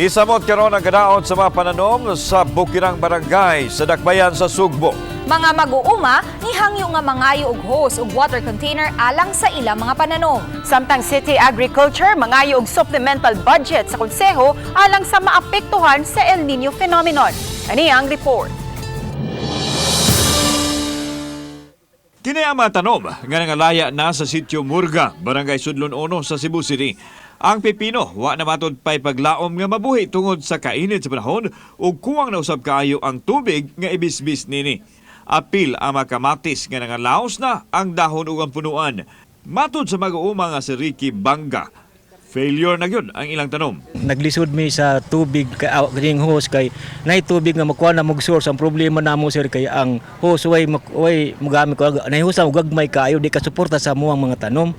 Nisamot karon ang kadaot sa mga pananom sa Bukirang Barangay sa Dakbayan sa Sugbo. Mga mag-uuma nihangyo nga mangayo og hose ug water container alang sa ilang mga pananom. Samtang City Agriculture mangayo og supplemental budget sa konseho alang sa maapektuhan sa El Nino phenomenon. Ani ang report. Kini ang mga tanom nga nangalaya na sa sitio Murga, Barangay Sudlon 1 sa Cebu City. Ang pipino, wa na matud pay paglaom nga mabuhi tungod sa kainit sa panahon ug kuwang na usab kaayo ang tubig nga ibisbis nini. Apil ang mga kamatis nga nangalaos na ang dahon ug ang punuan. Matud sa mag-uuma nga si Ricky Banga, failure na gyud ang ilang tanom. Naglisod mi sa tubig kay kining hose kay nay tubig nga makuha na mog source. Ang problema namo, sir, kay ang hose way mogamit ko nay hose og gagmay kaayo, di ka suporta sa amoang mga tanom.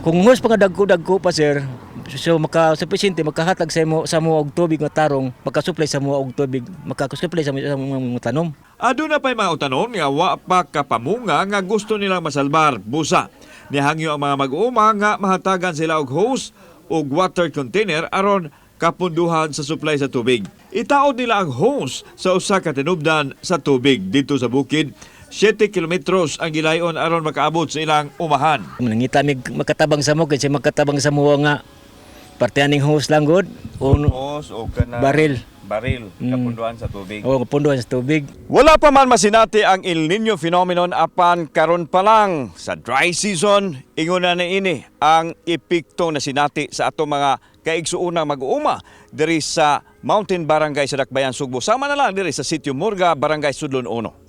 Kung hose pa nga dagko-dagko pa, sir, so maka sufficient makahatag sa imo sa mo og tubig nga tarong, makasupply sa mo og tubig, makasupply sa mga tanom. Aduna pa'y mga utanon nga wa pa kapamunga nga gusto nilang masalbar busa. Nihangyo ang mga mag-uuma nga mahatagan sila og hose og water container aron kapunduhan sa supply sa tubig. Itaod nila ang hose sa usa ka tinubdan sa tubig dito sa bukid. 7 kilometros ang gilayon aron makaabot sa ilang umahan. Nangita mig makatabang sa mo kasi makatabang sa mo nga parte aning hose lang gud o Hose o kana baril. Baril kapunduan sa tubig. O punduhan sa tubig. Wala pa man masinati ang El Nino phenomenon, apan karon pa lang sa dry season, ingon na ini ang epekto na sinati sa ato mga kaigsuonang mag-uuma diri sa Mountain Barangay sa Dakbayan, Sugbo. Sama na lang diri sa Sitio Murga, Barangay Sudlon 1.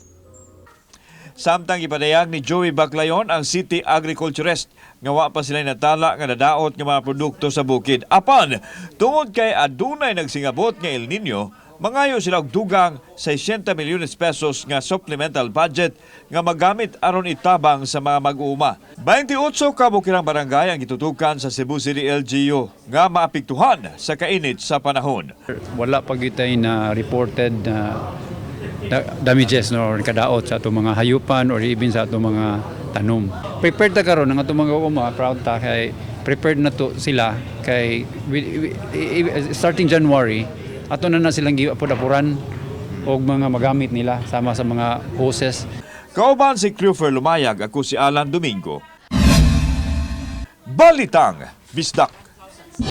Samtang ipadayag ni Joey Baclayon, ang City Agriculturist, nga wa pa sila natala nga nadaot nga mga produkto sa bukid. Apan, tungod kay adunay nagsingabot nga El Nino, mangayo sila og dugang 60 milyones pesos nga supplemental budget nga magamit aron itabang sa mga mag-uuma. 28 ka bukirang barangay ang gitutukan sa Cebu City LGU nga maapektuhan sa kainit sa panahon. Wala pa gitay na reported na damages, no, or kadaot sa atong mga hayupan or even sa atong mga tanom. Prepared ta karon ang atong mga uma, proud ta kay prepared na to sila kay starting January ato na na silang giapod-apuran og mga magamit nila sama sa mga hoses. Kauban si Clifford Lumayag, ako si Alan Domingo. Balitang Bisdak.